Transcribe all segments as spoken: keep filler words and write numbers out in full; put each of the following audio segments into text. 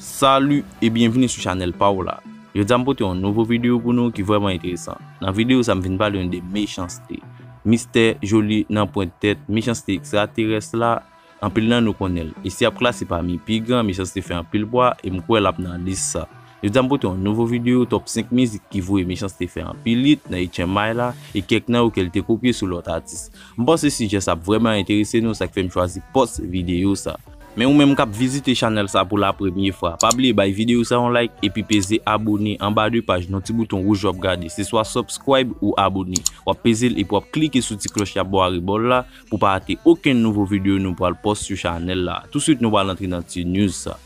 Salut e byenvini sou chanèl pa w la. Jodi a m pote yon nouvo videyo pou nou ki vrèman enteresan. Nan videyo sa m vin pale nou de Mechanste. Mistè, Joli, nan pwent tèt, Mechanste ekstraterès la, anpil nan nou konnen l. E si y ap klase pami pi gran, Mechanste fè anpil bwa e m kwè l ap nan lis sa. Jodi a m pote yon nouvo videyo top senk mizik ki voye Mechanste fè anpil hit nan H M I la e kèk nan yo ke l te kopye sou lòt atis. M panse sijè sa ap vrèman enterese nou, sa k fè m chwazi pòs videyo sa. Men ou menm k ap vizite chanèl sa pou la premye fwa, pa bliye bay videyo sa yon like epi peze abone anba de paj nan ti bouton wouj w ap gade. Se swa subscribe ou abone. W ap peze l epi w ap klike sou ti klòch y ap bò arebò l la pou w pa rate okenn nouvo videyo nou pral pòs sou chanèl la. Touswit nou pral antre nan ti news sa.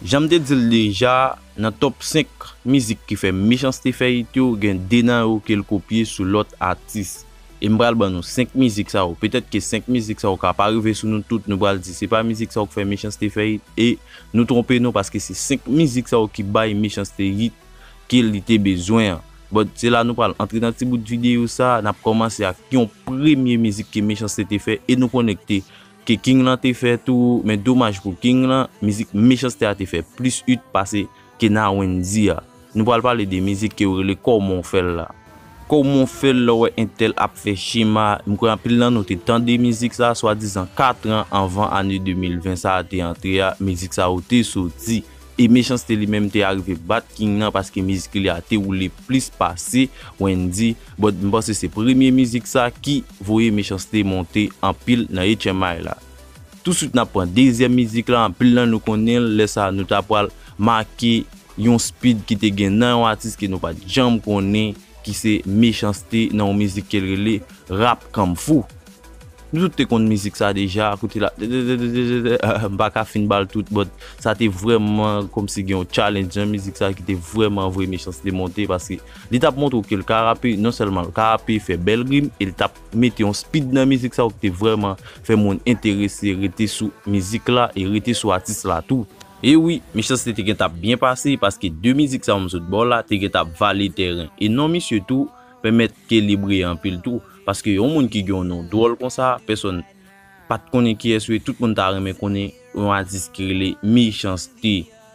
Jan m te di l deja, nan top senk mizik ki fè Mechanste fè hit yo, gen de nan yo ke l kopye sou lòt atis. E m pral ban nou senk mizik sa yo. Petèt ke senk mizik sa yo ka pa rive sou nou tout, nou pral di se pa mizik sa yo k fè Mechanste fè hit. E nou twonpe nou paske se senk mizik sa yo ki bay Mechanste hit ke li te bezwen an. But se la nou pral antre nan ti bout videyo sa, n ap kòmanse ak yon premye mizik ke Mechanste te fè e nou konekte ke King lan te fè tou, men domaj pou King lan, mizik Mechanste a te fè plis hit pase ke nan Wendyy a. Nou pral pale de mizik ke yo rele Kòman w fè l la. Kòman w fè l lè w wè entèl ap fè chema, m kwè anpil nan nou te tande mizik sa, swadizan kat an anvan ane de mil ven sa a te antre a, mizik sa yo te soti. E Mechanste li menm te arive bat King nan paske mizik li a te woule plis pase Wendyy. But m panse se premye mizik sa ki voye Mechanste monte anpil nan H M I la. Touswit n ap pran dezyèm mizik la, anpil nan nou konnen l, lè sa a nou ta pral make yon speed ki te gen nan yon atis ke nou pa t janm konnen, ki se Mechanste nan yon mizik ke l rele Rap Kung Fu. Nou tout te konn mizik sa deja, kote la, m pa ka fin ba l tout, but sa te vrèman kòmsi gen yon challenge nan mizik sa ki te vrèman voye Mechanste monte, paske li t ap montre w ke l ka rape, non sèlman l ka rape, fè bèl rim, e l t ap mete yon speed nan mizik sa ki te vrèman fè moun enterese, rete sou mizik la e rete sou atis la tou. E wi, Mechanste te gentan ap byen pase, paske de mizik sa yo m sot ba w la te gentan ap vale tèren. E non misye tou pèmèt ke li briye anpil tou, paske yon moun ki gen yon non dwòl konsa, pèsonn pa t konnen kiyès ou ye, tout moun ta renmen konnen yon atis ki rele Mechanste.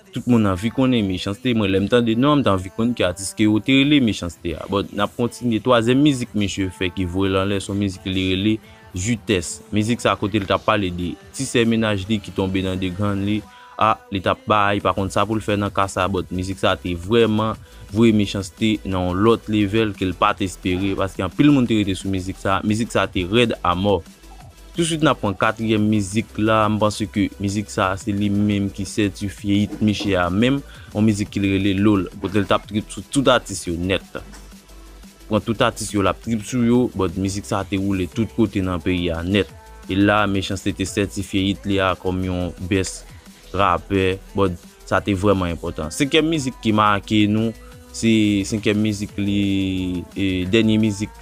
Tout moun anvi konnen Mechanste, mwen lè m tande non an, m t anvi konn ki atis ke yo te rele Mechanste a. But n ap kontinye, twazyèm mizik misye fè ki voye l anlè, se yon mizik li rele Jutès. Mizik sa kote l t ap pale de ti sè mennaj li ki tonbe nan de grann li. A, li t ap bay, pa konn sa pou l fè nan ka sa, but mizik sa te vrèman voye Mechanste nan yon lòt level ke l pa t espere, paske anpil moun te rete sou mizik sa, mizik sa te rèd a mò. Touswit n ap pran katriyèm mizik la, m panse ke mizik sa se li menm ki sètifye hit misye a menm, yon mizik ki rele Lol, kote l t ap trip sou tout atis yo nèt. Pran tout atis yo l ap trip sou yo, but mizik sa te woule tout kote nan peyi a nèt. E la, Mechanste te sètifye hit li a kòm yon best rapè, but sa te vrèman enpòtan. Senkyèm mizik ki make nou, se senkyèm mizik li, e, dènye mizik.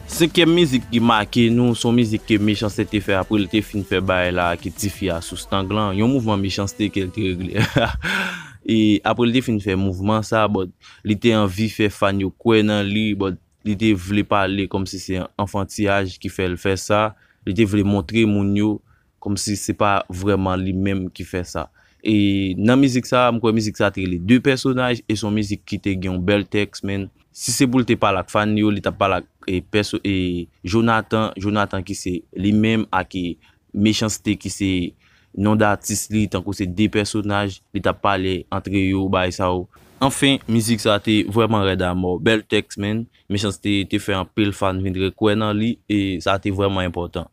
Senkyèm mizik ki make nou, se yon mizik ke Mechanste te fè apre l te fin fè bagay la ak tifi a sou Stang lan, yon mouvman Mechanste ke l te regle. E apre l te fin fè mouvman sa, but li te anvi fè fan yo kwè nan li, but li te vle pale kòmsi se anfantiyaj ki fè l fè sa. Li te vle montre moun yo kòmsi se pa vrèman li menm ki fè sa. E nan mizik sa, m kwè mizik sa te rele De Pèsonaj, e se yon mizik ki te gen yon bèl tèks, men si se pou l te pale ak fan li yo, li t ap pale ak, e, pèso-, e, Jonathan, Jonathan ki se li menm ak, e, Mechanste ki se non datis li, tankou se de pèsonaj, li t ap pale antre yo, bagay sa yo. Anfen, mizik sa te vrèman rèd a mò. Bèl tèks, men. Mechanste te fè anpil fan vin rekwè nan li, e sa te vrèman enpòtan.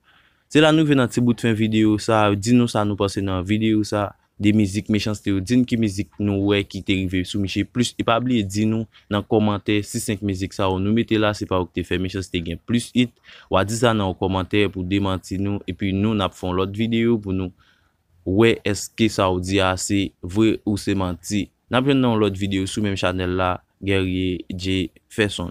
Se la nou rive nan ti bout fen videyo sa, di nou sa nou panse nan videyo sa, de mizik Mechanste yo, di n ki mizik nou wè ki te rive sou misye plis, e pa bliye di nou nan kòmantè si senk mizik sa yo nou mete la, se pa yo ki te fè Mechanste gen plis hit, w a di sa nan yon kòmantè pou demanti nou, epi nou, n ap fè yon lòt videyo pou nou wè èske sa w di a se vre ou se manti. N ap jwenn nan yon lòt videyo sou menm chanèl la, Guerrier Jefferson.